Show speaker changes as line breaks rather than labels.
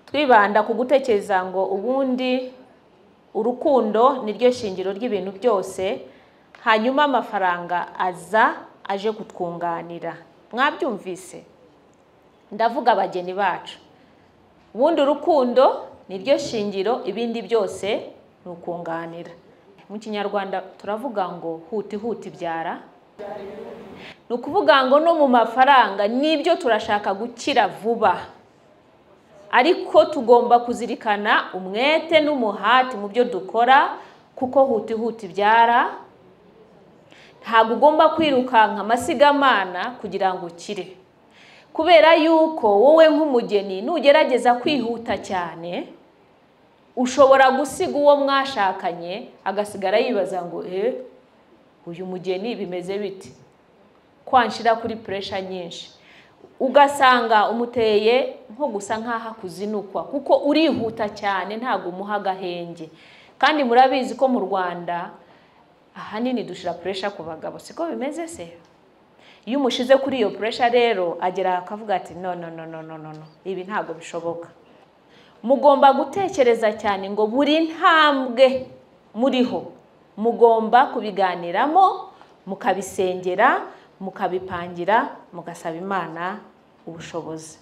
Twibanda ku gutekereza ngo ubundi urukundo niryo shingiro ry'ibintu byose, hanyuma amafaranga aza aje kutwunganira. Mwabyumvise? Ndavuga abageni bacu. Ubundi urukundo niryo shingiro, ibindi byose ni ukunganira. Mu Kinyarwanda turavuga ngo huti huti byara. Ni ukuvuga ngo no mu mafaranga nibyo turashaka gukira vuba, ariko tugomba kuzirikana umwete n'umuhati mu byo dukora, kuko huti huti byara. Ntabwo ugomba kwirukanka amasigamana kugira ngo ukire, kubera yuko wowe nk'umugeni nugerageza kwihuta cyane ushobora gusiga uwo mwashakanye agasigara yibaza ngo uyu mugeni bimeze bite, kwanshira kuri pressure nyinshi, ugasanga umuteye nko gusa nkaha kuzinukwa, kuko urihuta cyane ntabwo umuha agahenge. Kandi murabizi ko mu Rwanda ahanini dushira pressure ku bagabo, siko bimeze se? Iyo umushize kuri iyo pressure rero agera akavuga ati no no no no no no, ibi ntabwo bishoboka. Mugomba gutekereza cyane ngo buri ntambwe muriho mugomba kubiganiramo, mukabisengera, mukabipangira, mugasaba Imana ubushobozi.